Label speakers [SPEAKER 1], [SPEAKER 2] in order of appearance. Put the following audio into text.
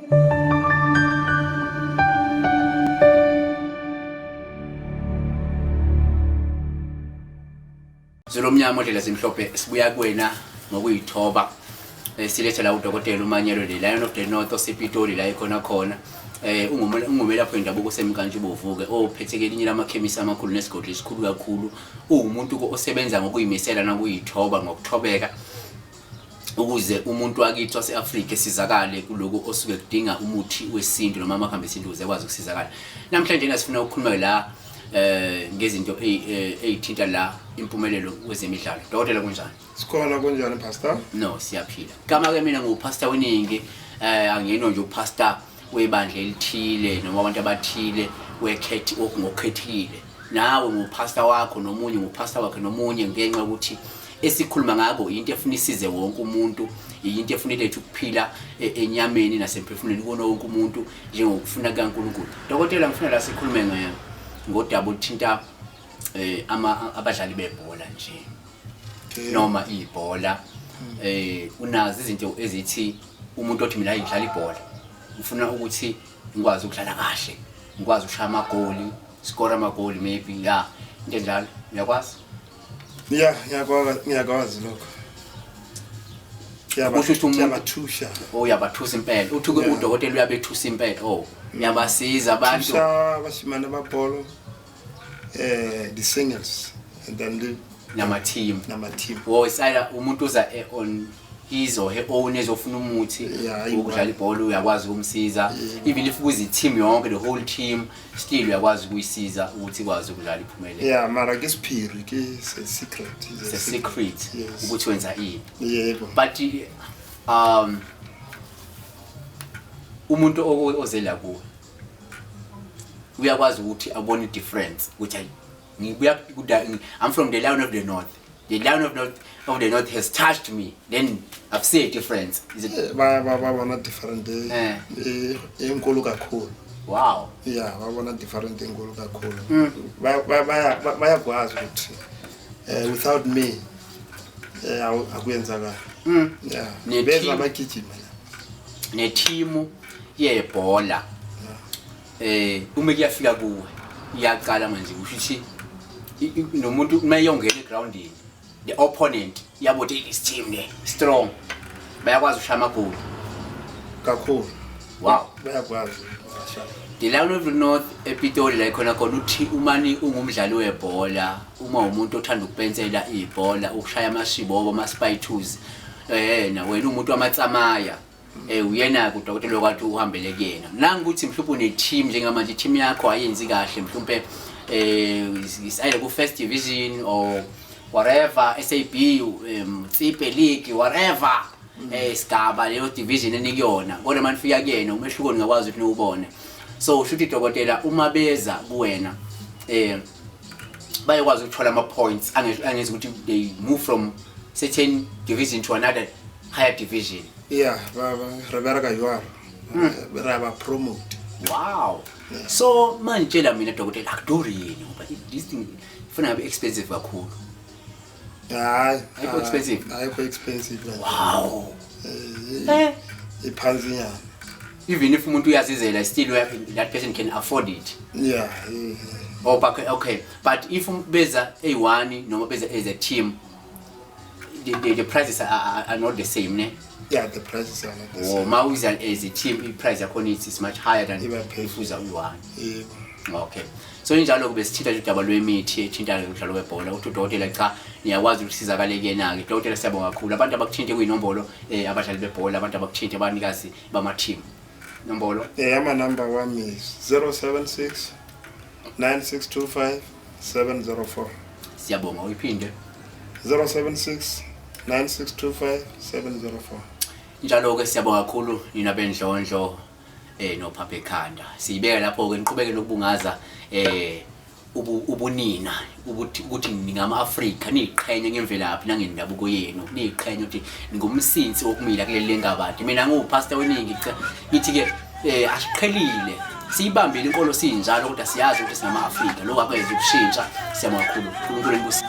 [SPEAKER 1] Zulu omnyama odlela zimhlophe, sibuya kuwena ngokuyithoba. Silethe la udokotela uManyelo, the Lion of the North osePitoli la ekhona khona. Ungumelaphi wendabuko osemkantshubovu-ke, ophethe kelinye lamakhemisi amakhulu nesigodlo esikhulu kakhulu. Uwumuntu osebenza ngokuyimisela nokuyithoba ngokuthobeka ukuze umuntu wakithi wase-Afrika esizakale kuloko osuke kudinga umuthi wesintu noma amakhambi esintu ukuze ekwazi ukusizakala. Namhlanje sifuna ukukhuluma la ngezinto ey'thinta la impumelelo kwezemidlalo. Dokotela, kunjani?
[SPEAKER 2] Sikhona, kunjani, Pastor?
[SPEAKER 1] No, siyaphila. Kama-ke mina nguPastor weningi, angiyena nje upastor webandla elithile noma abantu abathile wekhethi ngokukhethile. Nawe ngupastor wakho, nomunye ngupastor wakhe, nomunye, ngenxa yokuthi esikhuluma ngako into efuna isize wonke umuntu, into efuna ilethe ukuphila enyameni nasemphefumulweni kuwona wonke umuntu njengokufuna kukaNkulunkulu. Dokotela, ngifuna la sikhulume ngodaba oluthinta abadlali bebhola nje noma ibhola. Unazo izinto ezithi umuntu othi mina ngidlala ibhola, ngifuna ukuthi ngikwazi ukudlala kahle, ngikwazi ukushaya amagoli, score amagoli, maybe ya into enjalo, uyakwazi?
[SPEAKER 2] Ya, ngiyakwazi, ngiyakwazi lokho.
[SPEAKER 1] Kusho ukuthi
[SPEAKER 2] Ngiyabathusha.
[SPEAKER 1] Oh, uyabathusa impela. Uthi udokotela uyabethusa impela. Oh, uyabasiza abantu.
[SPEAKER 2] Thusha abashimane babholo, the singles and then the
[SPEAKER 1] nama team.
[SPEAKER 2] Nama team.
[SPEAKER 1] Oh, it's either umuntu uza on his or her own ezofuna umuthi ukudlala ibhola, uyakwazi ukumsiza. Even if kuzi team yonke, the whole team, still uyakwazi ukuyisiza ukuthi ikwazi ukudlala iphumelele.
[SPEAKER 2] Yeah, mara ke sephiri, ke se secret.
[SPEAKER 1] It's a secret.
[SPEAKER 2] Yes.
[SPEAKER 1] Ukuthi wenza ini.
[SPEAKER 2] Yebo.
[SPEAKER 1] But umuntu ozela kuwe uyakwazi ukuthi abone difference ukuthi hayi, ngibuya I'm from the Lion of the North. The Lion of the North has touched me. Then I've seen a difference. Is it?
[SPEAKER 2] Ba bona different enkulu kakhulu.
[SPEAKER 1] Wow.
[SPEAKER 2] Yeah, ba bona different enkulu kakhulu. Bayakwazi ukuthi without me akuyenzakala. Yeah. Beza bagijima la.
[SPEAKER 1] Ne team yebhola. Uma kuyafika kuwe iyaqala manje, kusho ukuthi nomuntu uma eyongena egroundini, the opponent yabo ukuthi this team le strong, bayakwazi ukushaya amagoli
[SPEAKER 2] kakhulu.
[SPEAKER 1] Wow.
[SPEAKER 2] Bayakwazi ukushaya.
[SPEAKER 1] The Lion of the North ePitoli la khona khona, uthi umani ungumdlali webhola, uma umuntu othanda ukupensela ibhola, ukushaya amashibobo, ama spy twos, na wena umuntu wamatsamaya, uyena ke udokotela okwathi uhambele kuyena. Nangukuthi mhlawumbe une team njengamanje, team yakho ayenzi kahle, mhlawumbe is either ku first division or whatever, SAB, Tsipe League, whatever, sigaba leyo division enikuyona, kodwa manifika kuyena umehluko ningakwazi ukuthi niwubone. So usho ukuthi dokotela, uma beza kuwena bayakwazi ukuthola ama points angenza ukuthi they move from certain division to another higher division.
[SPEAKER 2] Yeah, re bereka jwalo. Re ba promote.
[SPEAKER 1] Wow. So manje mina dokotela, akuduri yini, ngoba this thing ifuna ngabe expensive kakhulu?
[SPEAKER 2] Hayi.
[SPEAKER 1] Ayikho expensive?
[SPEAKER 2] Ayikho expensive.
[SPEAKER 1] Wow.
[SPEAKER 2] Iphansi nyana.
[SPEAKER 1] Even if umuntu uyazizela, still that person can afford it.
[SPEAKER 2] Yeah.
[SPEAKER 1] Oh, but okay, but if beza A1 noma beza as a team, the prices are not the same, ne?
[SPEAKER 2] Yeah, the prices are not the
[SPEAKER 1] Oh,
[SPEAKER 2] same.
[SPEAKER 1] ma uza as a team, i price yakhona is much higher than
[SPEAKER 2] Iba phezulu.
[SPEAKER 1] if uza uyi-one.
[SPEAKER 2] Yebo.
[SPEAKER 1] Okay. So injalo kube sithinta nje udaba lwemithi ethinta umdlalo webhola, uthi udokotela cha, niyakwazi ukusizakala kuyena ke. Dokotela, siyabonga kakhulu. Abantu abakuthinte kuyinombolo, abadlali bebhola, abantu abakuthinte abanikazi bama team. Nombolo?
[SPEAKER 2] Ama number wami is 076 9625 704.
[SPEAKER 1] Siyabonga, uyiphinde.
[SPEAKER 2] 076 9625 704.
[SPEAKER 1] Njalo ke siyabonga kakhulu nina bendlondlo nophapha ekhanda. Siyibeka lapho ke, niqhubeke nokubungaza ubunina, ukuthi ningama-Afrika, niyiqhenye ngemvelaphi nangendabuko yenu, niyiqhenye ukuthi ningumsinsi wokumila kuleli lengabadi. Mina ngiwupastor weningi, cha, ngithi ke asiqhelile, siyibambile inkolo sinjalo, kodwa siyazi ukuthi singama-Afrika, lokho akwenzi ukushintsha. Siyabonga kakhulu, uNkulunkulu enibusise.